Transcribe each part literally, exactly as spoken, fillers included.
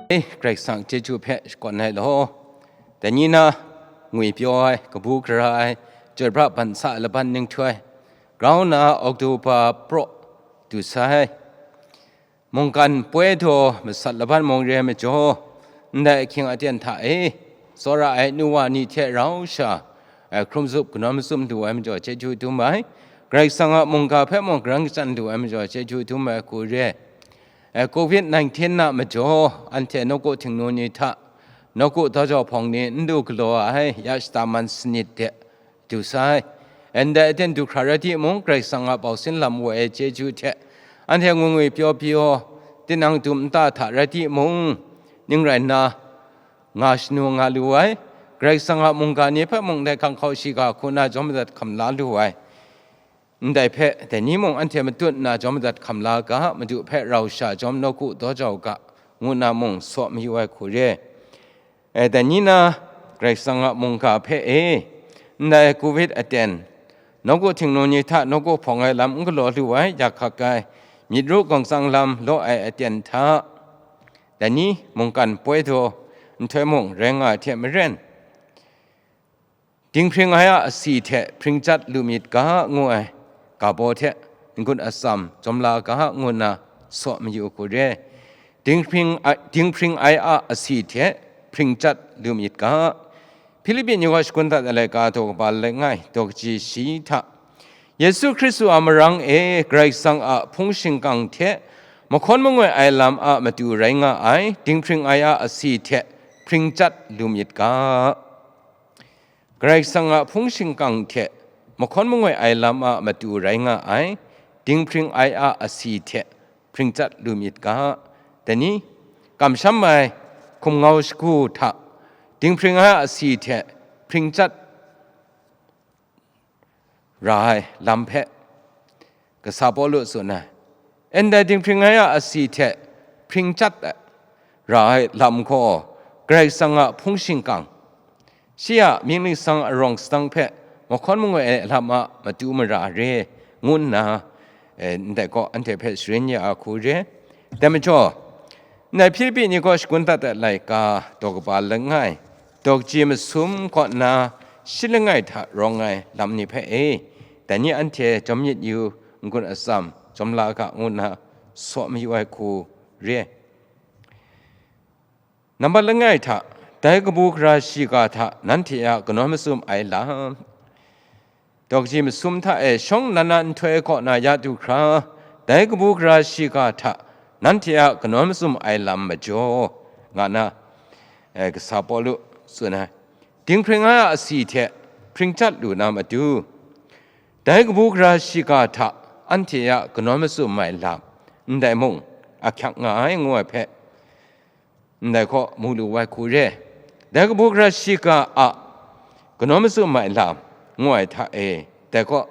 E, Karai Kasang chyeju hpe shakawn ai law. Dai ni na ngwi pyaw ai, kabu gara ai, chyoi pra ban sa ai laban ning htu ai, grau na Oktoba praw du sai. Mungkan poi daw masat laban mung re ai majaw, ndai ahkying aten hta e tsawra ai nu wa ni hte rau sha, eh, hkrum zup kanawn mazum lu ai majaw chyeju dum ai. Karai Kasang a mungga hpe mung karan kachyan lu ai majaw chyeju dum ai hku re. Eh, covid nineteen na majaw anhte nawku htingnu ni hta, nawku daw jau hpawng ni n du galaw ai ya shata man sanit de du sai. Ndai aten du hkra rai timung, Karai Kasang a bau sin lam wa ai chyeju hte, anhte ngwi ngwi pyaw pyaw, tinang dum nta hta rai timung, ning rai nna, nga shanu nga lu ai, Karai Kasang a mungga ni hpe mung dai hkanghkau shiga hku na jawm madat hkam la lu ai. Ndai hpe, dai ni mung anhte matut nna jawm madat hkam la ga, Madu hpe rau sha jawm nawku daw jau ga, ngu nna mung saw mayu ai hku re. E, dai ni na, Karai Kasang a mungga hpe e, ndai covid aten, nawku htingnu ni hta nawku hpawng ai lam n galaw lu ai, ya hkak ai, myit ru gawng tsang lam law ai aten hta, dai ni mungkan poi daw nhtoi mung rai nga ai hte maren, dinghpring ai a asi hte hpring chyat lu myit ga, ngu ai ga baw hte n-gun atsam jawm la ga, ngu nna saw mayu hku re. Dinghpring ai, dinghpring ai a asi hte hpring chyat lu myit ga. Hpilipi ni kaw shakun dat ai laika daw kaba langai, daw kaji shi hta, Yesu Hkristu a marang e Karai Kasang a hpung shingkang hte mahkawn mangoi ai lam a matu rai nga ai dinghpring ai a asi hte hpring chyat lu myit ga. Karai Kasang a hpung shingkang hte mahkawn mangoi ai lam a matu rai nga ai dinghpring ai a asi hte hpring chyat lu myit ga. Dai ni, kamsham ai hkumngau shagu hta dinghpring ai a asi hte hpring chyat ra ai lam hpe kasa Pawlu tsun ai. Ndai dinghpring ai a asi hte hpring chyat ai, ra ai lam gaw Karai Kasang a hpung shingkang, shi a mying ningsang arawng sadang hpe mahkawn mangoi ai lam a matu mara re, ngu nna, eh, ndai gaw anhte hpe sharin ya ai hku re. Dai majaw, ndai Hpilipi ni gaw shakun dat ai laika daw kaba langai, daw kaji masum kaw nna shi langai hta rawng ai lam ni hpe e, dai ni anhte jawm myit yu, n-gun atsam jawm la ga, ngu nna saw mayu ai hku re. Nambat langai hta, dai kabu gara shiga hta nanhte a kanawn masum ai lam. Daw kaji masum hta e shawng nnan a nhtoi kaw na ya du hkra, dai kabu gara shiga hta nanhte a kanawn masum ai lam majaw, nga na, eh, kasa Pawlu tsun ai. Dinghpring ai a asi hte hpring chyat lu na matu, dai kabu gara shiga hta anhte a kanawn masum ai lam, ndai mung ahkyak nga ai, ngu ai hpe, ndai hkaw mu lu wai hku re. Dai kabu gara shiga a kanawn masum ai lam, ngu ai hta e, dai hkaw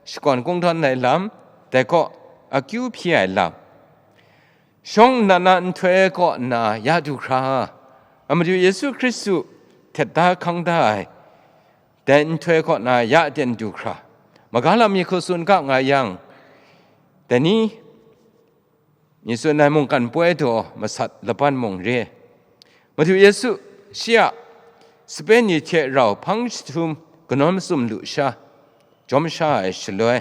shakawn kungdawn ai lam, dai hkaw akyu hpyi ai lam, shawng nnan a nhtoi kaw nna ya du hkra, a Madu Yesu Hkristu htet da hkang da ai, dai nhtoi kaw na ya aten du hkra, maga lam mi hku tsun ga nga yang, dai ni, mi tsun ai mungkan poi daw masat laban mung re. Madu Yesu shi a sape ni hte rau hpang jahtum kanawn masum lu sha, jawm sha ai shaloi,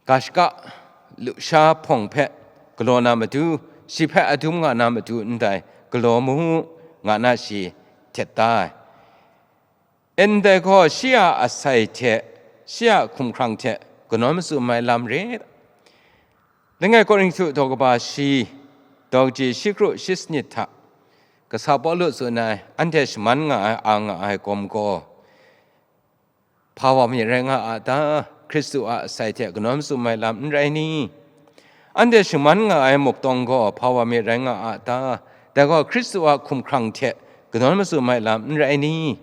ga shaka lusha hpawng hpe galaw na matu, shi hpe adum nga na matu ndai galaw mu, nga na shi htet da ai. Ndai gaw shi a asai hte, shi a hkumhkrang hte kanawn matsun ai lam re. Langai Korinhtu daw kaba shi, daw kaji shi kru shi sanit hta, kasa Pawlu tsun ai, anhte shaman nga ai, a nga ai gawm gaw, hpa wa mi rai nga a ta? Hkristu a asai hte kanawn matsun ai lam n rai ni? Anhte shaman nga ai muktawng gaw hpa wa mi rai nga a ta? Dai gaw Hkristu a hkumhkrang hte kanawn matsun ai lam n rai ni?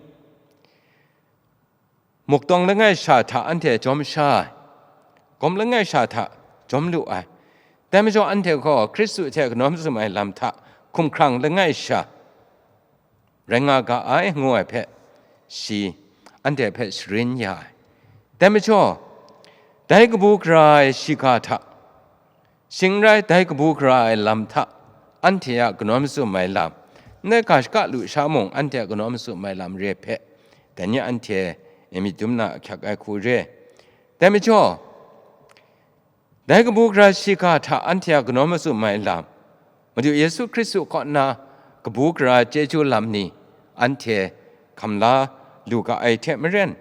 Muktawng langai sha hta anhte jawm sha ai, gawm langai sha hta jawm lu ai. Dai majaw anhte gaw Hkristu hte kanawn matsun ai lam hta hkumhkrang langai sha rai nga ga ai, ngu ai hpe shi anhte hpe sharin ya ai. Dai majaw, dai kabu gara ai shiga hta, shing rai dai kabu gara ai lam hta, anhte a kanawn masum ai lam, ndai ga shaka lusha mung anhte a kanawn masum ai lam re hpe, dai ni anhte myit dum na ahkyak ai hku re. Dai majaw, dai kabu gara shiga hta anhte a kanawn masum ai lam, Madu Yesu Hkristu kaw na kabu gara chyeju lam ni anhte hkam la lu ga ai hte maren,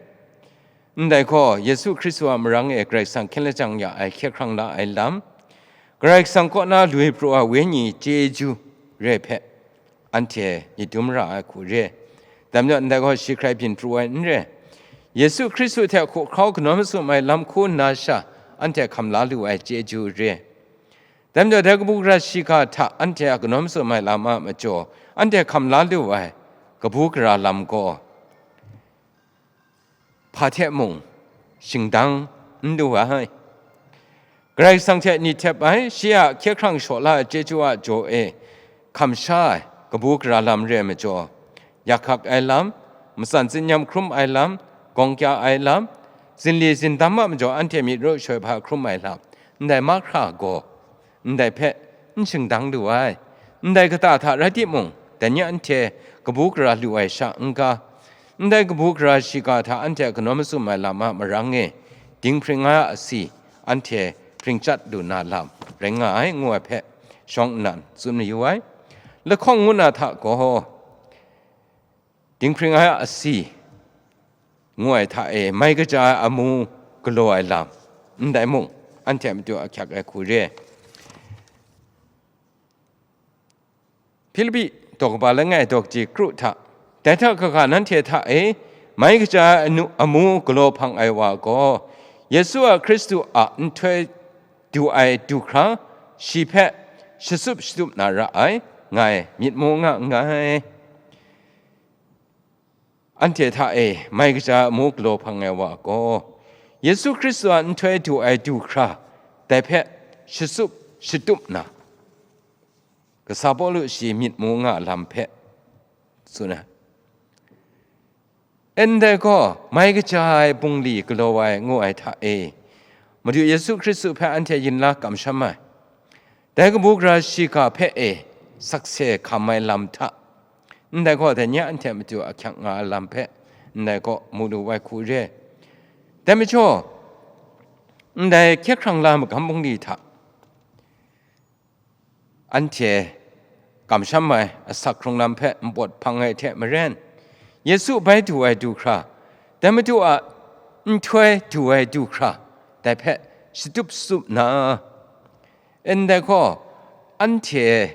ndai gaw Yesu Hkristu a marang e Karai Kasang hkyen lajang ya ai hkye hkrang la ai lam, Karai Kasang kaw na lui pru ai Wenyi chyeju re hpe, anhte myit dum ra ai hku re. Dai majaw ndai gaw shi hkrai byin pru ai n re. Yesu Hkristu hte hku hkrau kanawn masum ai lam hku nna sha, anhte hkam la lu ai chyeju re. Dai majaw dai kabu gara shiga hta anhte a kanawn masum ai lam a majaw, anhte hkam la lu ai kabu gara lam gaw, hpa hte mung shingdang n lu ai. Karai Kasang hte ni htep ai, shi a hkye hkrang shaw la ai chyeju a jaw e hkam sha ai kabu gara lam re ai majaw, yak hkak ai lam, matsan tsin-yam hkrum ai lam, gawng kya ai lam, zinli zindam a majaw anhte myit ru shoi hpa hkrum ai lam, ndai mahkra gaw, ndai hpe n shingdang lu ai. Ndai kata hta rai timung, dai ni anhte kabu gara lu ai sha n ga, ndai kabu gara shiga hta anhte kanawn masum ai lam a marang e, dinghpring ai a asi, anhte hpring chyat lu na lam rai nga ai, ngu ai hpe shawng nnan tsun mayu ai. Lahkawng ngu na hta gaw, dinghpring ai a asi, ngu ai hta e, mai kaja ai amu galaw ai lam, ndai mung, anhte a matu ahkyak ai hku re. Hpilipi daw kaba langai daw kaji kru hta, dai hta kaga nanhte hta e mai kaja ai anu- amu galaw hpang ai wa gaw, Yesu a Hkristu a nhtoi du ai du hkra, shi hpe shatup shatup na ra ai, ngai myit mu nga nngai. Anhte hta e mai kaja amu galaw hpang ai wa gaw, Yesu Hkristu a nhtoi du ai du hkra, dai hpe shatup shatup na, kasa Pawlu shi myit mu nga lam hpe tsun ai. Ndai gaw, mai kaja ai bungli galaw ai ngu ai hta e, Madu Yesu Hkristu hpe anhte yin la kamsham ai, dai kabu gara shiga hpe e sakse hkam ai lam hta, ndai gaw dai ni anhte a matu ahkyak nga ai lam hpe, ndai gaw mu lu ai hku re. Dai majaw, ndai hkye hkrang la magam bungli hta, anhte kamsham ai asak hkrung lam hpe npawt hpang ai hte maren, Yesu bai du ai du hkra, dai Madu a nhtoi du ai du hkra, dai hpe shatup shatup na, ndai gaw, anhte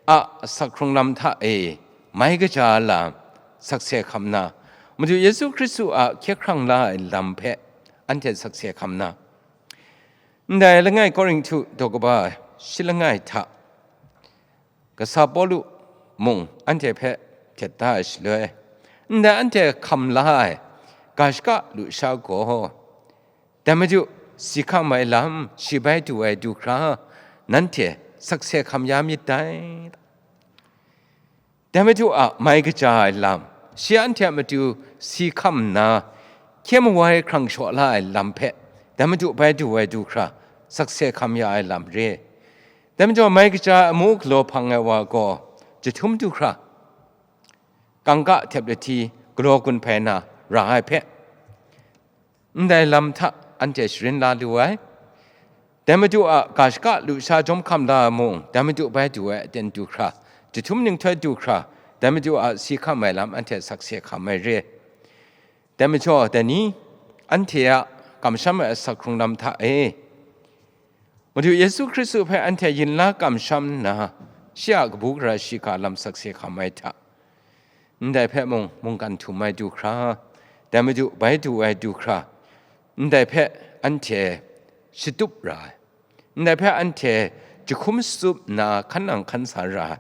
a asak hkrung lam hta e mai kaja lam sakse hkam na, Madu Yesu Hkristu a hkye hkrang la ai lam hpe anhte sakse hkam na, ndai langai Korinhtu daw kaba shi langai hta, kasa Pawlu mung anhte hpe htet da ai shaloi, ndai anhte hkam la ai ga shaka lusha gaw, dai Madu si hkam ai lam, shi bai du ai du hkra, nanhte sakse hkam ya myit dai. Dai Madu a mai kaja ai lam, shi anhte a matu si hkam nna, hkye mawai hkrang shaw la ai lam hpe, dai Madu bai du ai du hkra, sakse hkam ya ai lam re. Dai majaw, mai kaja ai amu galaw hpang ai wa gaw, jahtum du hkra, kangka htep lahti galaw gun hpai na ra ai hpe, ndai lam hta anhte sharin la lu ai. Dai Madu a ga shaka lusha jawm hkam la ai mung, dai Madu bai du ai aten du hkra, jahtum ninghtoi du hkra, dai Madu a si hkam ai lam anhte sakse hkam ai re. Dai majaw, dai ni, anhte a kamsham ai asak hkrung lam hta e, Madu Yesu Hkristu hpe anhte yin la kamsham nna, shi a kabu gara shiga lam sakse hkam ai hta, ndai hpe mung mungkan htum ai du hkra, dai Madu bai du ai du hkra, ndai hpe anhte shatup ra ai, ndai hpe anhte jahkum shatup nna hkan nang hkan sa ra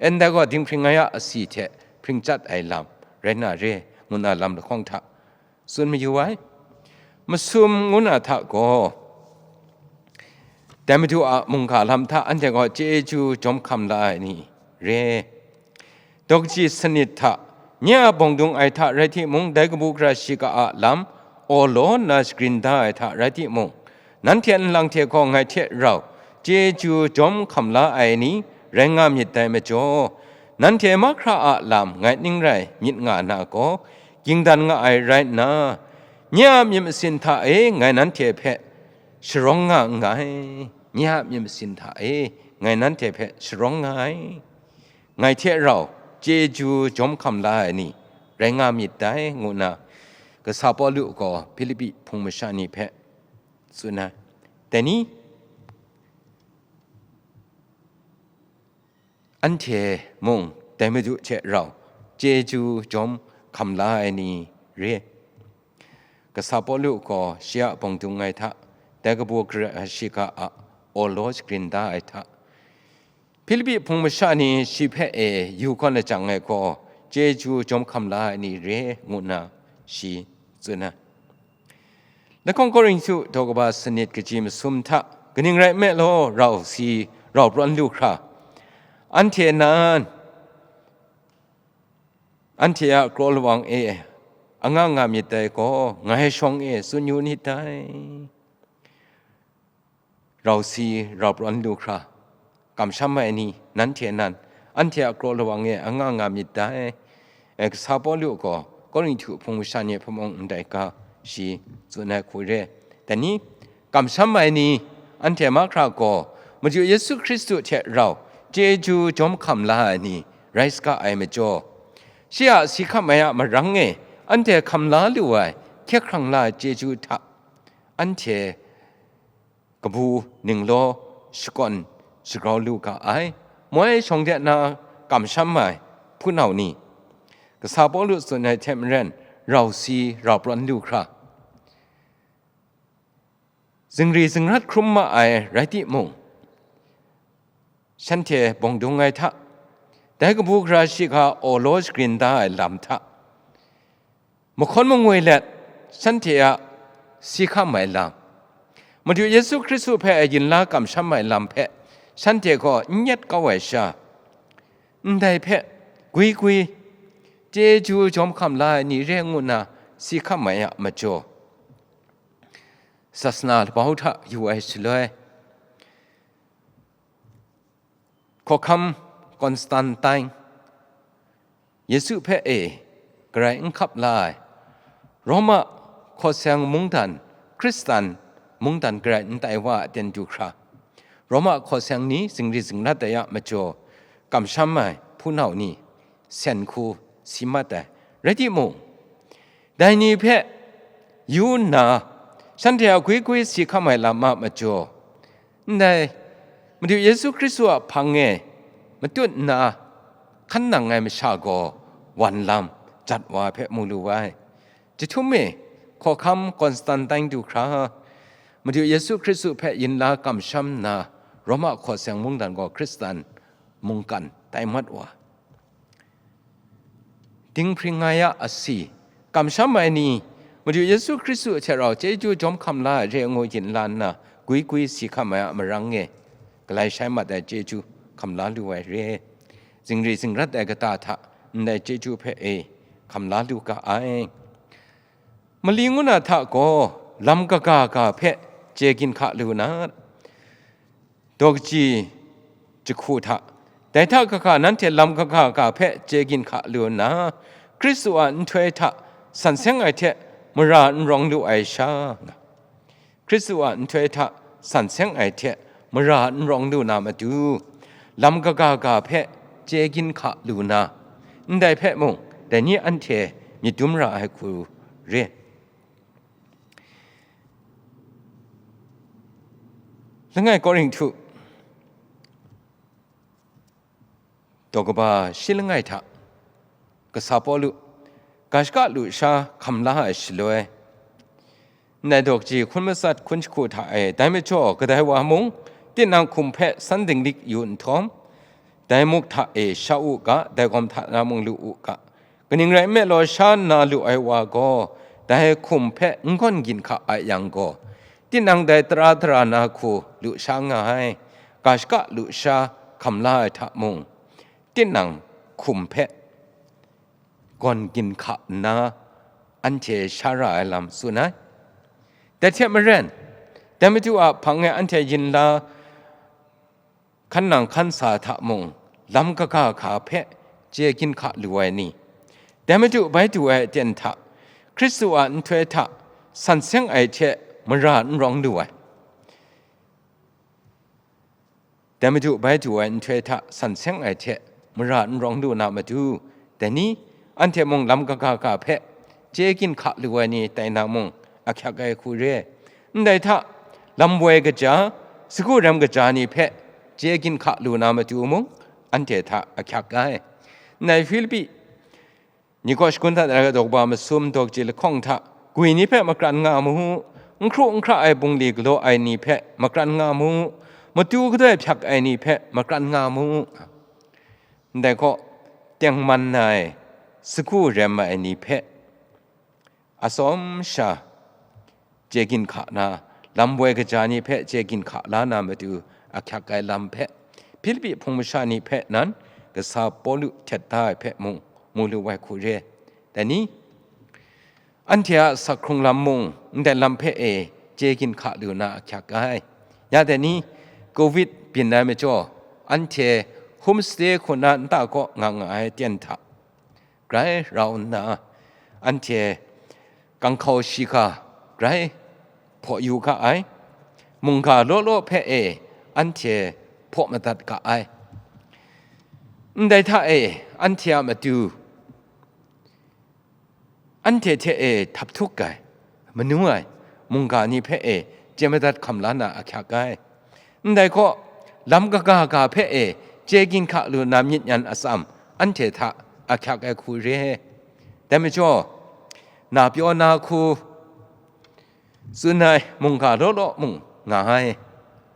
ai, ndai gaw dinghpring ai a asi hte hpring chyat ai lam rai na re, ngu nna lam lahkawng hta tsun mayu ai. Masum ngu na hta gaw, dai Madu a mungga lam hta anhte gaw chyeju jawm hkam la ai ni re. Daw kaji sanit hta, nye a bawng dung ai hta rai timung, dai kabu gara shiga a lam awlaw nna shagrin da ai hta rai timung, nanhte nlang hte gaw ngai hte rau chyeju jawm hkam la ai ni rai nga myit dai majaw, nanhte mahkra a lam ngai ning rai myit nga na gaw, ging dan nga ai rai nna, nye a myit masin hta e ngai nanhte hpe sharawng nga nngai, nye a myit masin hta e ngai nanhte hpe sharawng nga ai, ngai hte rau chyeju jawm hkam la ai ni rai nga myit dai, ngu nna kasa Pawlu gaw Hpilipi hpung masha ni hpe tsun ai. Dai ni, anhte mung dai Madu hte rau chyeju jawm hkam la ai ni re. Kasa Pawlu gaw shi a bawng dung ai hta, dai kabu gara shiga a awlaw shagrin da ai hta, Hpilipi hpung masha ni shi hpe e yu kawn lajang ai gaw, chyeju jawm hkam la ai ni re, ngu nna shi tsun ai. Lahkawng Korinhtu daw kaba sanit kaji masum hta, kaning rai nme law, rau si, rau prawn lu hkra, anhte nan, anhte a kraw lawang e anga nga myit dai gaw, ngai shawng e tsun yu nit dai. Rau si, rau prawn lu hkra, kamsham ai ni, nanhte nan, anhte a kraw lawang e anga nga myit dai. E, kasa Pawlu gaw Korinhtu hpung masha ni hpe mung ndai ga shi tsun ai hku re. Dai ni, kamsham ai ni, anhte mahkra gaw, Madu Yesu Hkristu hte rau chyeju jawm hkam la ai ni rai saga ai majaw, shi a si hkam ai a marang e anhte hkam la lu ai hkye hkrang la ai chyeju hta, anhte kabu ninglaw shakawn shagrau lu ga ai, moi shawng de na kamsham ai hpunau ni, kasa Pawlu tsun ai hte maren, rau si, rau prawn lu hkra, zingri zingrat hkrum ma ai rai timung, shanhte bawng dung ai hta, dai kabu gara shiga awlaw shagrin da ai lam hta, mahkawn mangwi let shanhte a si hkam ai lam, Madu Yesu Hkristu hpe yin la kamsham ai lam hpe shanhte gaw n yet kau ai sha, ndai hpe gwi gwi chyeju jawm hkam la ai ni re ngu nna si hkam ai a majaw, sasana labau hta yu ai shaloi, Hkawhkam Konstantine, Yesu hpe e garai n hkap la ai, Roma hkaw seng mungdan, Hkristan mungdan garai n tai wa a aten du hkra, Roma hkaw seng ni zingri zingrat ai a majaw, kamsham ai hpunau ni sen hku si mat ai. Rai timung, dai ni hpe yu nna, shanhte a gwi gwi si hkam ai lam a majaw, ndai Madu Yesu Hkristu a hpang e matut nna hkan nang ai masha gaw wan lam jat wa hpe mu lu ai. Jahtum e, hkawhkam Konstantine du hkra, Madu Yesu Hkristu hpe yin la kamsham nna, Roma hkaw seng mungdan gaw Hkristan mungkan tai mat wa. Dinghpring nga ya asi, kamsham ai ni, Madu Yesu Hkristu hte rau chyeju jawm hkam la ai re ngu yin la nna, gwi gwi si hkam ai a marang e, galai shai mat ai chyeju hkam la lu ai re. Zingri zingrat ai kata hta ndai chyeju hpe e hkam la lu ga ai. Mali ngu na hta gaw lam kaga ga hpe chye ginhka lu na, daw kaji jahku hta, dai hta kahka nanhte lam kaga ga hpe chye ginhka lu nna, Hkristu a nhtoi hta san seng ai hte mara n rawng lu ai sha, Hkristu a nhtoi hta san seng ai hte mara n rawng lu na matu, lam kaga ga hpe chye ginhka lu na, ndai hpe mung dai ni anhte myit dum ra ai hku re. Langai Korinhtu daw kaba shi langai hta, kasa Pawlu, ga shaka lusha hkam la ai shaloi, ndai daw kaji hkun matsat hkun jahku hta e, dai majaw kadai wa mung, tinang hkum hpe san dinglik yu nhtawm, dai muk hta e sha u ga, dai gawm hta na mung lu u ga. Kaning rai nme law, sha nna lu ai wa gaw, dai hkum hpe n gawn ginhka ai yang gaw, tinang dai tara dara na hku lusha nga ai, ga shaka lusha hkam la ai hta mung, tinang hkum hpe gawn ginhka nna anhte sha ra ai lam tsun ai. Dai hte maren, dai Madu a hpang e anhte yin la hkan nang hkan sa hta mung, lam kaga ga hpe chye ginhka lu ai ni, dai Madu bai du ai aten hta, Hkristu a nhtoi hta san seng ai hte mara n rawng lu ai, dai Madu bai du ai nhtoi hta san seng ai hte mara n rawng lu na matu, dai ni, anhte mung lam kaga ga hpe chye ginhka lu ai ni tai na mung ahkyak ai hku re ai. Ndai hta, lam woi kaja, sagu rem kaja ni hpe chye ginhka lu na matu mung, anhte hta ahkyak ai. Ndai Hpilipi ni kaw shagun dat ai daw kaba masum daw kaji lahkawng hta, gwi ni hpe makran nga mu, n hkru n hkra ai bungli galaw ai ni hpe makran nga mu, matu kadoi hpyak ai ni hpe makran nga mu. Ndai kaw, tengman na ai, sagu rem ai ni hpe atsawm sha chye ginhka na, lam woi kaja ni hpe chye ginhka la na matu ahkyak ai lam hpe, Hpilipi hpung masha ni hpe nan kasa Pawlu htet da ai hpe mung mu lu ai hku re. Dai ni, anhte a asak hkrung lam mung ndai lam hpe e chye ginhka lu na ahkyak ai. Ya dai ni, Covid byin ai majaw, anhte homestay hku na nta kaw nga nga ai aten hta, grai rau nna, anhte ganghkau shiga grai hpaw yu ga ai, mungga law law hpe e anhte hpaw madat ga ai. Ndai hta e anhte a matu, anhte hte e htap htuk ai, manu ai, mungga ni hpe e chye madat hkam la na ahkyak ai. Ndai kaw, lam kaga ga hpe e chye ginhka lu na myit nyan atsam, anhte hta ahkyak ai hku re ai. Dai majaw, na pyaw na hku tsun ai mungga law law mung nga ai.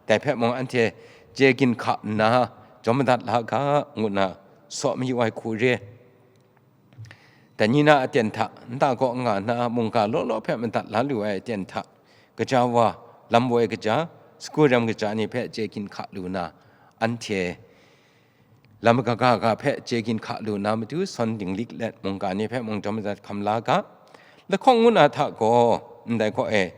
Dai hpe mung anhte chye ginhka nna, jawm madat la ga, ngu nna saw mayu ai hku re ai. Dai ni na aten hta, nta kaw nga nna, mungga law law hpe madat la lu ai aten hta, gaja wa, lam woi kaja, sagu rem kaja ni hpe chye ginhka lu na, anhte lam kaga ga hpe chye ginhka lu na matu, sawn dinglik let mungga ni hpe mung jawm madat hkam la ga. Lahkawng ngu na hta gaw, ndai kaw e,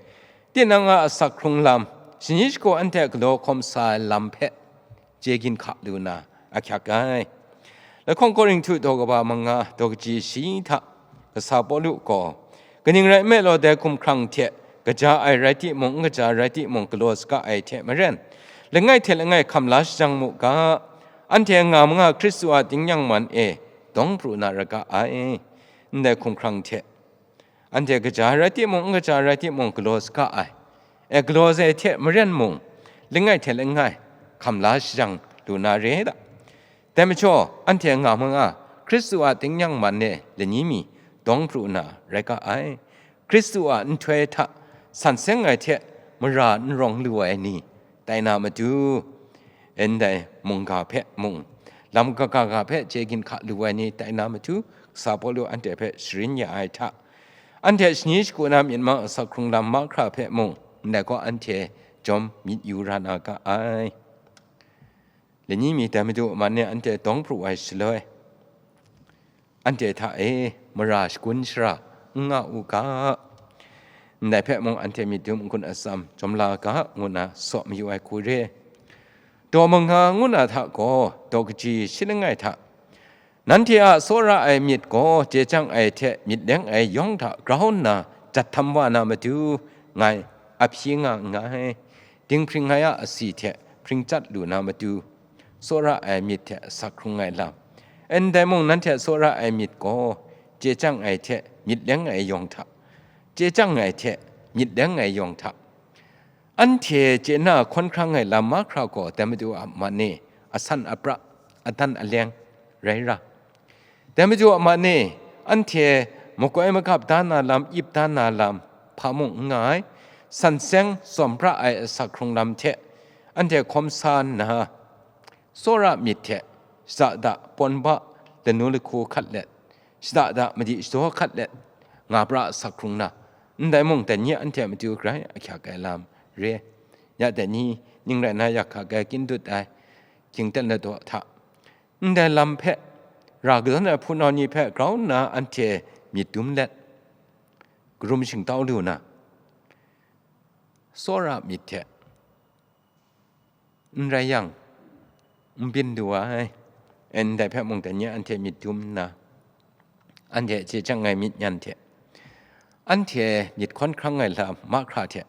tinang a asak hkrung lam, shani shagu anhte galaw hkawm sa ai lam hpe chye ginhka lu na ahkyak ai. Lahkawng Korinhtu daw kaba manga daw kaji shi hta kasa Pawlu gaw, kaning rai nme law, dai hkumhkrang hte kaja ai rai timung, n kaja rai timung, galaw saga ai hte maren, langai hte langai hkam la shajang mu ga, anhte nga manga Hkristu a tingnyang man e dawng pru na ra ga ai. Ndai hkumhkrang hte anhte kaja rai timung, n kaja rai timung, galaw saga ai. E, galaw ai hte maren mung, langai hte langai hkam la shajang lu na re ai ta? Dai majaw, anhte nga manga, Hkristu a tingnyang man e lani mi dawng pru na rai ga ai. Hkristu a nhtoi hta san seng ai hte mara n rawng lu ai ni tai na matu, ndai mungga hpe mung, lam kaga ga hpe chye ginhka lu ai ni tai na matu, kasa Pawlu anhte hpe sharin ya ai hta, anhte shani shagu na myit mang asak hkrung lam mahkra hpe mung, ndai kaw anhte jawm myit yu ra na ga ai. Lani mi dai Madu a man e anhte dawng pru ai shaloi, anhte hta e mara shagun shara n nga u ga, ndai hpe mung anhte myit dum n-gun atsam jawm la ga, ngu nna saw mayu ai hku re. Daw manga ngu na hta gaw, daw kaji shi langai hta, nanhte a tsawra ai myit gaw chye chyang ai hte myit leng ai yawng hta grau nna jat htam wa na matu, ngai a hpyi nga nngai. Dinghpring ai a asi hte hpring chyat lu na matu, tsawra ai myit hte asak hkrung ai lam. Ndai mung, nanhte tsawra ai myit gaw chye chyang ai hte myit leng ai yawng hta, chye chyang ai hte myit leng ai yawng hta, anhte chye na hkawn hkrang ai lam mahkra gaw dai Madu a man e asan apra, adan aleng rai ra. Dai Madu a man e anhte makoi magap da na lam, ip da na lam hpa mung n nga ai, san seng tsawm pra ai asak hkrung lam hte anhte hkawm sa nna, tsawra myit hte shada da pawn ba lanu lahku hkat let, shada da madi shadaw hkat let nga pra asak hkrung na, ndai mung dai ni anhte a matu grai ahkyak ai lam re. Ya dai ni, ning rai na yak hka gai kyin dut ai, hkying ten ladaw hta, ndai lam hpe ra kadawn ai hpunau ni hpe grau nna anhte myit dum let, karum shingtau lu na, tsawra myit hte, n rai yang, n byin lu ai. Ndai hpe mung dai ni anhte myit dum nna, anhte chye chyang ai myit nyan hte, anhte myit hkawn hkrang ai lam mahkra hte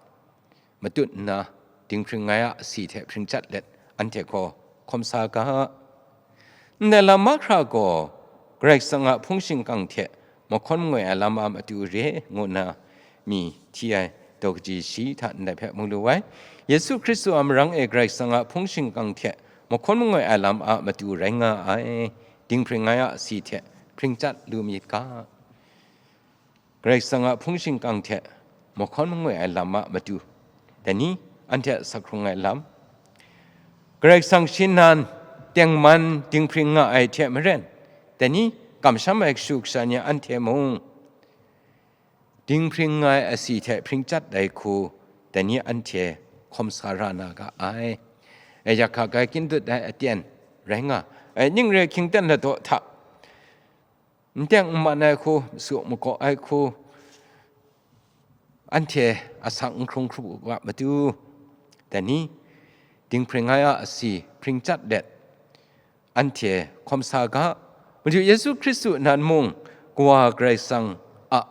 matut nna, dinghpring ai a asi hte hpring chyat let anhte gaw hkawm sa ga. Ndai lam mahkra gaw Karai Kasang a hpung shingkang hte mahkawn mangwi ai lam a matu re ngu nna, mi hti ai daw kaji shi hta ndai hpe mu lu ai. Yesu Hkristu a marang e Karai Kasang a hpung shingkang hte mahkawn mangwi ai lam a matu rai nga ai, dinghpring ai a asi hte hpring chyat lu myit ga. Karai Kasang a hpung shingkang hte mahkawn mangwi ai lam a matu, dai ni anhte a asak hkrung ai lam, Karai Kasang shi nan tengman dinghpring nga ai hte maren, dai ni kamsham ai kashu kasha ni anhte mung dinghpring nga ai asi hte hpring chyat ai hku, dai ni anhte hkawm sa ra na ga ai. E, yak hka gai kyin dut ai aten rai nga ai, ning re hkying ten ladaw hta n teng n man ai hku, masu makaw ai hku, anhte asak n hkrung hkrup u ga matu, dai ni dinghpring ai a asi hpring chyat let anhte hkawm sa ga. Madu Yesu Hkristu nan mung Kawa Karai Kasang a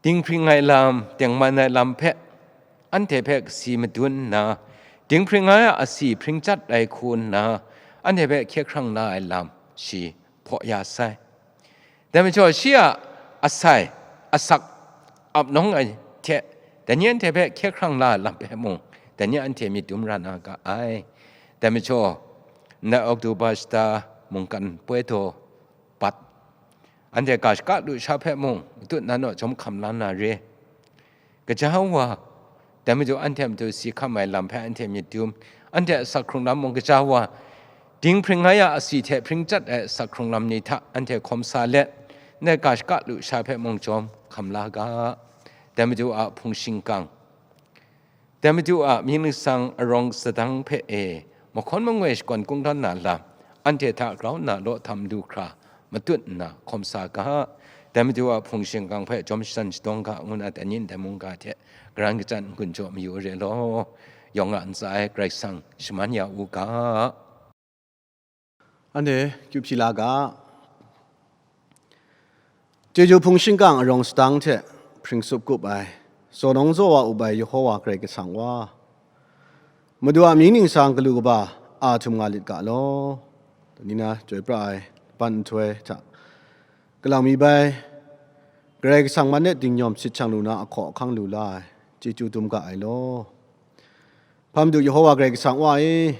dinghpring ai lam, tengman ai lam hpe anhte hpe kasi madun nna, dinghpring ai a asi hpring chyat ai hku nna, anhte hpe hkye hkrang la ai lam shi hpaw ya sai. Dai majaw, shi a asai, asak ap nawng ai hte, dai ni anhte hpe hkye hkrang la ai lam hpe mung, dai ni anhte myit dum ra na ga ai. Dai majaw, ndai Oktoba shata mungkan poi daw bat, anhte ga shaka lusha hpe mung matut na naw jawm hkam la na re. Gaja wa, dai matu anhte matu si hkam ai lam hpe anhte myit dum, anhte asak hkrung lam mung gaja wa, dinghpring ai a asi hte hpring chyat ai asak hkrung lam ni hta anhte hkawm sa let, ndai ga shaka lusha hpe mung jawm hkam la ga. Dai matu a hpung shingkang, dai matu a mying ningsang arawng sadang hpe e mahkawn mangwi shakawn kungdawn na lam, anhte hta grau nna law htam lu hkra matut nna hkawm sa ga. Dai matu a hpung shingkang hpe jawm shadan shadawng ga, ngu na dai ni ndai mungga hte garan kachyan n-gun jaw mayu re law, yawng a ntsa e Karai Kasang shaman ya u ga. Anhte kyu hpyi la ga. Chyeju hpung shingkang arawng sadang hte hpring tsup kup ai, zaw nawng zaw wa up ai Yehova Karai Kasang wa, Madu a mying ningsang galu kaba a htum nga lit ga law. Dai ni na chyoi pra ai ban nhtoi hta galang mi bai, Karai Kasang man e dingnyawm sit shang lu na ahkaw ahkang lu la ai, chyeju dum ga ai law. Hpa Madu Yehova Karai Kasang wa e,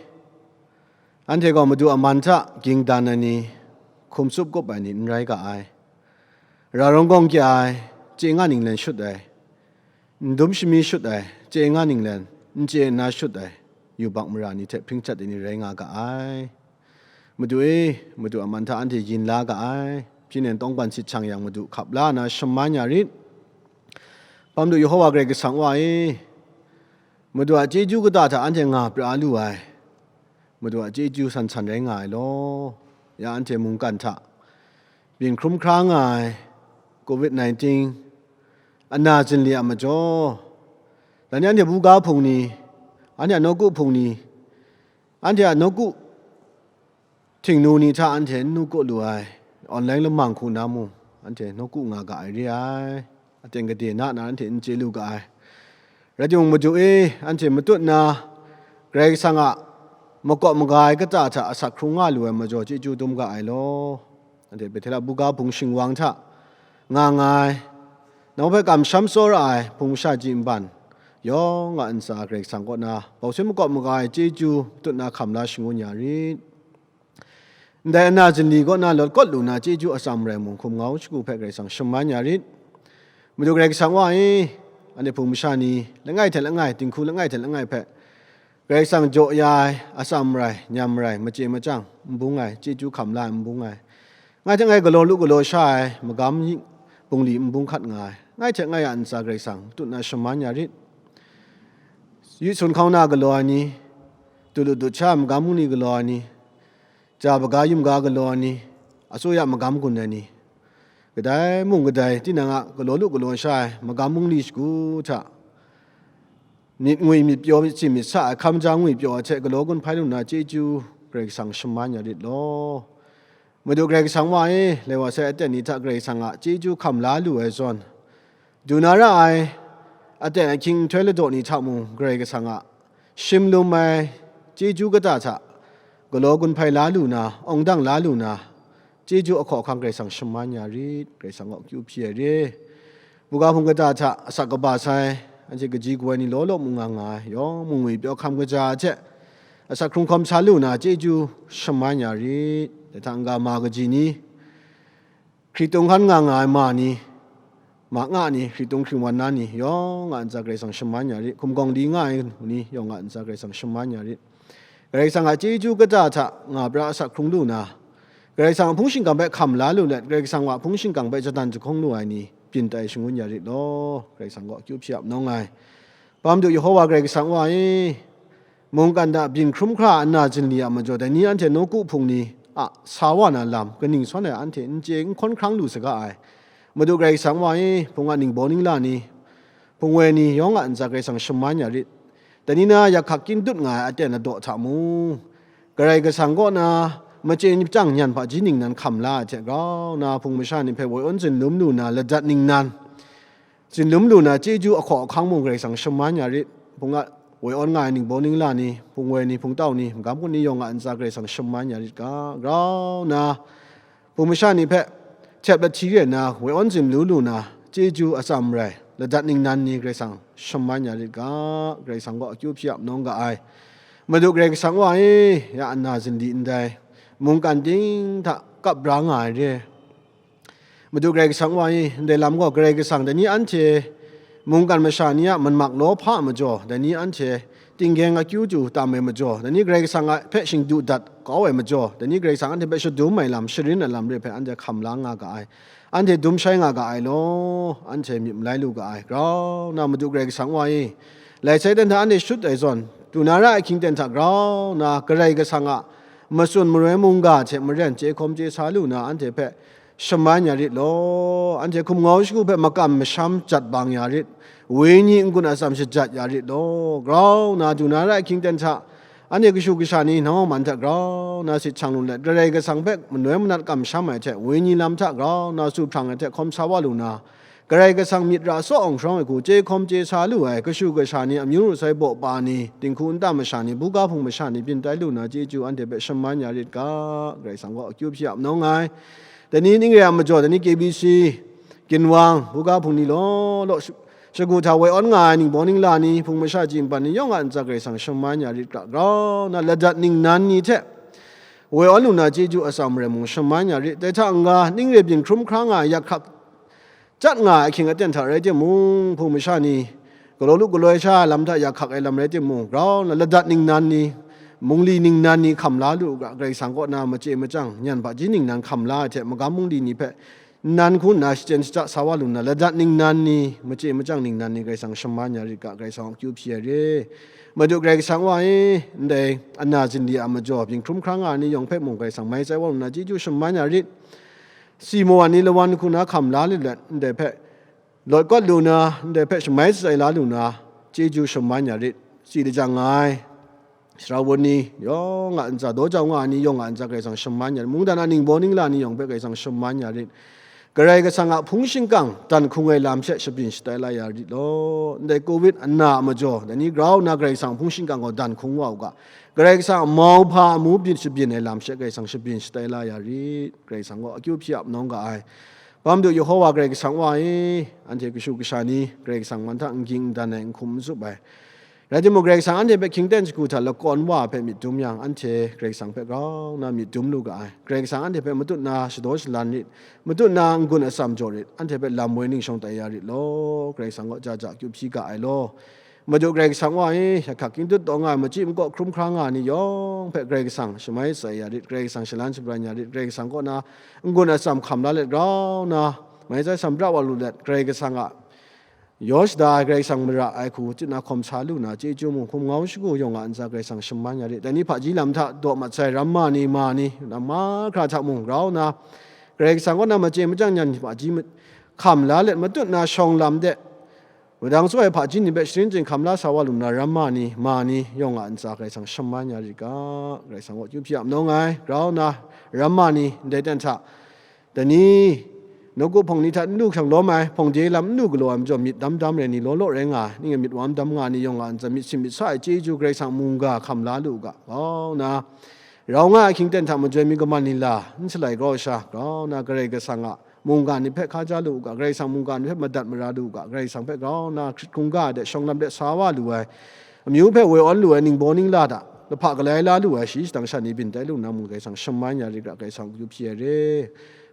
anhte gaw Madu a man hta ging dan ai ni, hkum tsup kup ai ni n rai ga ai. Ra rawng gawng kya ai, chye nga ninglen shut ai, n dum shami shut ai, chye nga ninglen, n chye nna shut ai, yubak mara ni hte hpring chyat ai ni rai nga ga ai. Madu e, Madu a man hta anhte yin la ga ai, hpyi nen tawng ban sit shang yang Madu hkap la nna shaman ya rit. Hpa Madu Yehova Karai Kasang wa e, Madu a chyeju kata hta anhte nga pra lu ai, Madu a chyeju san san rai nga ai law. Ya anhte mungkan hta byin hkrum hkra nga ai covid nineteen ana zinli a majaw, dan ni anhte buga hpung ni, anhte a nawku hpung ni, anhte a nawku htingnu ni hta anhte n nu kaw lu ai, online lamang hku na mung, anhte nawku nga ga ai re ai, aten gade na na anhte n chye lu ga ai. Rai timung, Madu e, anhte matut na Karai Kasang a makawp maga ai kata hta asak hkrung nga lu ai majaw, chyeju dum ga ai law. Anhte Bethela buga hpung shingwang hta nga nga ai, nang hpe kamsham tsawra ai hpung masha ji nban yawng a ntsa Karai Kasang kaw na bausin makawp maga ai chyeju matut na hkam la shangun ya rit. Ndai ana zinli kaw na lawt kawt lu na chyeju atsam rai mung hkum ngau shagu hpe Karai Kasang shaman ya rit. Madu Karai Kasang wa e, anhte hpung masha ni langai hte langai, dinghku langai hte langai hpe Karai Kasang jaw ya ai atsam rai, nyam rai, machye machyang n bung ai, chyeju hkam la ai n bung ai, ngai hte ngai galaw lu galaw sha ai magam bungli n bung hkat nga ai, ngai hte ngai a ntsa Karai Kasang matut na shaman ya rit. Yu sun hkauna galaw ai ni, dut lu dut sha ai magam bungli galaw ai ni, ja baga yumga galaw ai ni, asuya magam gun ai ni, kadai mung kadai tinang a galaw lu galaw sha ai magam bungli shagu hta myit ngwi myit pyaw myit si myit sa ai hkam ja ngwi pyaw ai hte galaw gun hpai lu na chyeju Karai Kasang shaman ya rit law. Madu Karai Kasang wa e, lai wa sai aten ni hta Karai Kasang a chyeju hkam la lu ai zawn, du na ra ai aten ahkying nhtoi ladaw ni hta mung Karai Kasang a shim lum ai chyeju kata hta galaw gun hpai la lu na, awng dang la lu na, chyeju ahkaw ahkang Karai Kasang shaman ya rit, Karai Kasang kaw akyu hpyi ai re. Buga hpung kata hta asak kaba sai, anhte kaji kawa ni law law mu nga nga ai, yawng mu ngwi pyaw hkam kaja hte asak hkrung hkawm sa lu na chyeju shaman ya rit. Dai hta n-ga ma kaji ni, hkritung hkan nga nga ai ma ni, ma nga ni, hkritung hkringwan na ni, yawng a ntsa Karai Kasang shaman ya rit. Hkum gawng di nga ai ni, yawng a ntsa Karai Kasang shaman ya rit. Karai Kasang a chyeju kata hta nga pra asak hkrung lu na, Karai Kasang a hpung shingkang hpe hkam la lu let, Karai Kasang wa hpung shingkang hpe jadan jahkawng lu ai ni, byin tai shangun ya rit law, Karai Kasang kaw akyu hpyi ap nawng ai. Bam du Yehova Karai Kasang wa e, mungkan da byin hkrum hkra a na zinli a majaw, dai ni anhte nawku hpung ni a sa wa na lam, kaning sawn ai anhte n chye n hkawn hkrang lu saga ai. Madu Karai Kasang wa e, hpung a ningbaw ningla ni, hpung woi ni yawng a ntsa Karai Kasang shaman ya rit. Dai ni na yak hkak kyin dut nga ai aten ladaw hta mung, Karai Kasang kaw na machye machyang nyan hpaji ningnan hkam la ai hte grau na, hpung masha ni hpe woi awn zinlum lu na ladat ningnan, zinlum lu na chyeju ahkaw ahkang mung Karai Kasang shaman ya rit. Hpung a woi awn nga ai ningbaw ningla ni, hpung woi ni, hpung tau ni, magam kun ni yawng a ntsa Karai Kasang shaman ya rit ga, grau na, hpung masha ni hpe htep lahti re na, woi awn zinlu lu na, chyeju atsam rai, ladat ningnan ni Karai Kasang shaman ya rit ga, Karai Kasang kaw akyu hpyi ap nawng ga ai. Madu Karai Kasang wa e, ya ana zinli ndai, mungkan ting hta kap bra nga ai re. Madu Karai Kasang wa e, ndai lam gaw Karai Kasang dai ni anhte mungkan masha ni a manmak law hpa a majaw, dai ni anhte tinggyeng akyu du tam ai majaw, dai ni Karai Kasang a hpe shingdu dat kau ai majaw, dai ni Karai Kasang anhte hpe shadum ai lam, sharin ai lam re hpe anhte hkam la nga ga ai, anhte dum shai nga ga ai law, anhte myit malai lu ga ai. Grau na Madu Karai Kasang wa e, lai sai ten hta anhte shut ai zawn, du na ra ai hkying ten hta grau na Karai Kasang a matsun maroi mungga hte maren chye hkawm chye sa lu na anhte hpe shaman ya rit law, anhte hkum ngau shagu hpe makam masham jat bang ya rit, wenyi n-gun atsam shajat ya rit law, grau na du na ra ai hkying ten hta, anhte kashu kasha ni nawng man hta grau na sit shang lu let, Karai Kasang hpe manoi manat kamsham ai hte, wenyi lam hta grau na su hprang ai hte hkawm sa wa lu na, Karai Kasang myit ra saw awng hkrawng ai hku chye hkawm chye sa lu ai, kashu kasha ni, amyu ru sai baw pa ni, dinghku nta masha ni, buga hpung masha ni, byin tai lu na chyeju anhte hpe shaman ya rit ga, Karai Kasang gaw akyu hpyi ap nawng ai. Dai ni ning re a majaw, dai ni K B C, ginwang, buga hpung ni law law, sha-, shagu hta woi awn nga ai ningbaw ningla ni, hpung masha ji npan ni yawng a ntsa Karai Kasang shaman ya rit ga, grau na ladat ningnan ni hte woi awn lu na chyeju atsam rai mung shaman ya rit. Dai hta n-ga, ning re byin hkrum hkra nga ai yak hkak chyat nga ai ahkying aten hta rai timung, hpung masha ni galaw lu galoi sha ai lam hta yak hkak ai lam rai timung, grau na ladat ningnan ni, mungli ningnan ni hkam la lu u ga, Karai Kasang kaw na machye machyang, nyan hpaji ningnan hkam la ai hte, magam mungli ni hpe nnan hku nna shachyen shaja sa wa lu nna, ladat ningnan ni, machye machyang ningnan ni Karai Kasang shaman ya rit ga, Karai Kasang a akyu hpyi ai re. Madu Karai Kasang wa e, ndai ana zinli a majaw, byin hkrum hkra nga ai ni yawng hpe mung Karai Kasang mai tsai wa lu nna, chyeju shaman ya rit. Si mawan ni lawan hku na hkam la lit let, ndai hpe lawt kawt lu na, ndai hpe shamai shatsai la lu na, chyeju shaman ya rit. Si lajang nga ai sara wun ni, yawng a ntsa daw jau nga ai ni, yawng a ntsa Karai Kasang shaman ya rit. Mungdan a ningbaw ningla ni yawng hpe Karai Kasang shaman ya rit. Karai Kasang a hpung shingkang dan hkung ai lam she shabyin shatai la ya rit law. Ndai covid ana a majaw, dai ni grau nna Karai Kasang hpung shingkang gaw dan hkung wa u ga, Karai Kasang a mauhpa amu byin shabyin ai lam she Karai Kasang shabyin shatai la ya rit. Karai Kasang gaw akyu hpyi ap nawng ga ai. Bam du Yehova Karai Kasang wa e, anhte kashu kasha ni Karai Kasang man hta n ging n dan ai, n hkum n tsup ai. Rai timung, Karai Kasang anhte hpe hkying ten shagu hta lakawn wa hpe myit dum yang, anhte Karai Kasang hpe grau nna myit dum lu ga ai. Karai Kasang anhte hpe matut na shadaw shalan rit, matut na n-gun atsam jaw rit, anhte hpe lam woi ningshawng tai ya rit law, Karai Kasang kaw ja ja akyu hpyi ga ai law. Madu Karai Kasang wa e, yak hkak kyin dut taw nga ai, machyi makaw hkrum hkra nga ai ni yawng hpe Karai Kasang shamai shatsai ya rit, Karai Kasang shalan shabran ya rit, Karai Kasang kaw na n-gun atsam hkam la let grau nna, mai tsai sambra wa lu let, Karai Kasang a yaw shada ai, Karai Kasang mara ai hku, chyeju na hkawm sa lu na, chyeju mung hkum ngau shagu yawng a ntsa Karai Kasang shaman ya rit. Dai ni hpaji lam hta daw mat sai ramma ni, ma ni, lam mahkra hta mung grau nna, Karai Kasang kaw na machye machyang nyan hpaji ma-, hkam la let, matut na shawng lam de, Wudang tsawt ai hpaji ni hpe sharin chyinghkam la sa wa lu nna, ramma ni, ma ni, yawng a ntsa Karai Kasang shaman ya rit ga, Karai Kasang kaw akyu hpyi ap nawng ai, grau nna, ramma ni, ndai ten hta, dai ni, nawku hpawng ni hta n lu hkrang lawm ai, hpawng de lam n lu galaw ai majaw, myit dam dam rai ni, law law rai nga ai, ning e myit wam dam nga ai ni, yawng a ntsa myit sin myit sa ai chyeju Karai Kasang mungga hkam la lu u ga, grau nna, rau nga ai hkying ten hta majoi mi kaman nila, n shalai grau sha, grau nna Karai Kasang a mungga ni hpe hkaja lu u ga, Karai Kasang mungga ni hpe madat mara lu u ga, Karai Kasang hpe grau nna hkrit hkungga de shawng lam de sa wa lu ai, amyu hpe woi awn lu ai ningbaw ningla hta lahpa galai la lu ai shayi shadang sha ni byin tai lu nna mung Karai Kasang shaman ya rit ga, Karai Kasang akyu hpyi ai re.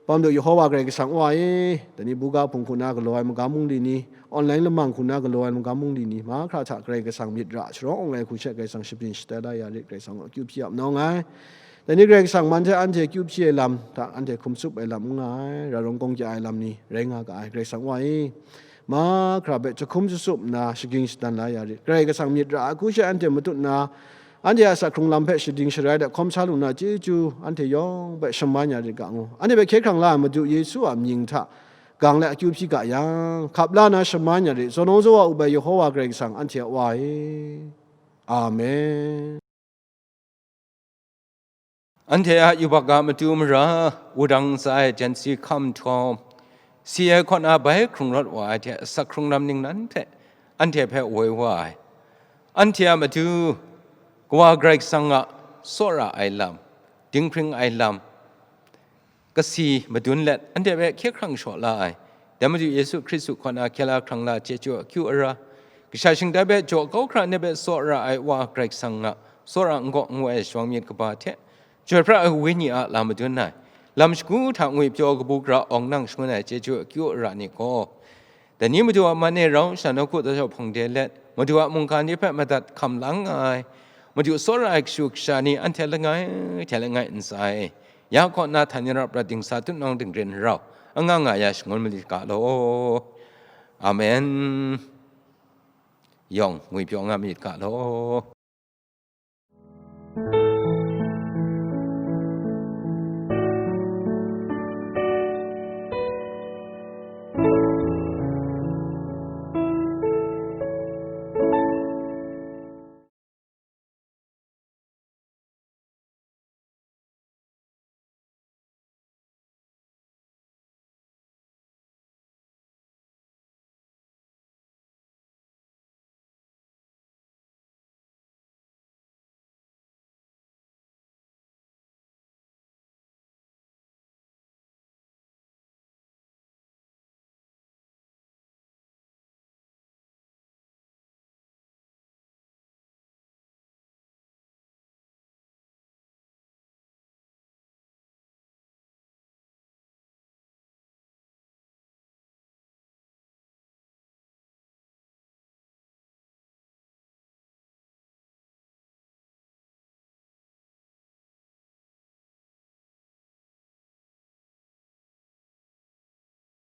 Bawmdu Yehowa Karai Kasang Wa e, dai ni buga hpung hku na galaw ai magam mungli ni, online lamang hku na galaw ai magam mungli ni, mahkra hta Karai Kasang myit ra sharawng awng ai hku she Karai Kasang shabyin shatai la ya rit, Karai Kasang akyu hpyi ap nawng ai. Dai ni Karai Kasang man hte anhte akyu hpyi ai lam hta anhte hkum tsup ai lam n nga ai, ra rawng kawng kya ai lam ni rai nga ga ai, Karai Kasang Wa e, mahkra hpe jahkum jasup nna shaging shadan la ya rit. Karai Kasang myit ra ai hku she anhte matut nna, anhte a asak hkrung lam hpe shading sharai de hkawm sa lu na chyeju, anhte yawng hpe shaman ya rit ga ngu. Anhte hpe hkye hkrang la ai Madu Yesu a mying hta gang let akyu hpyi ga yang, hkap la na shaman ya rit. Zawn nawng zawn wa up ai Yehowa Karai Kasang anhte a Wa e. Amen. Anhte a yubak a matu mara, wudang ntsa e jan si hkam nhtawm, si ai kaw na bai hkrung rawt wa ai hte asak hkrung lam ningnan hpe anhte hpe woi wa ai. Anhte a matu, Kawa Karai Kasang a tsawra ai lam, dinghpring ai lam, kasi madun let anhte hpe hkye hkrang shaw la ai, dai Madu Yesu Hkristu kaw na hkye la hkrang la chyeju akyu ara, kasha shingtai hpe jaw kau hkra ni hpe tsawra ai Wa Karai Kasang a tsawra n-gaw n-wu ai shawng myit kaba hte, Chyoi pra ai Wenyi a lam madun ai, lam shagu hta ngwipyaw kabu gara awng nang shangun ai chyeju akyu ara ni gaw, dai ni Madu a man e rau sha nawku daw hpang de let, Madu a mungga ni hpe madat hkam lang nga ai, Madu tsawra ai kashu kasha ni anhte langai hte langai ntsa e, ya kaw na htan yarap rat dingsa tutnawng dingrin rau, anga nga ya shangun malit ga law. Amen. Yawng ngwipyaw nga myit ga law.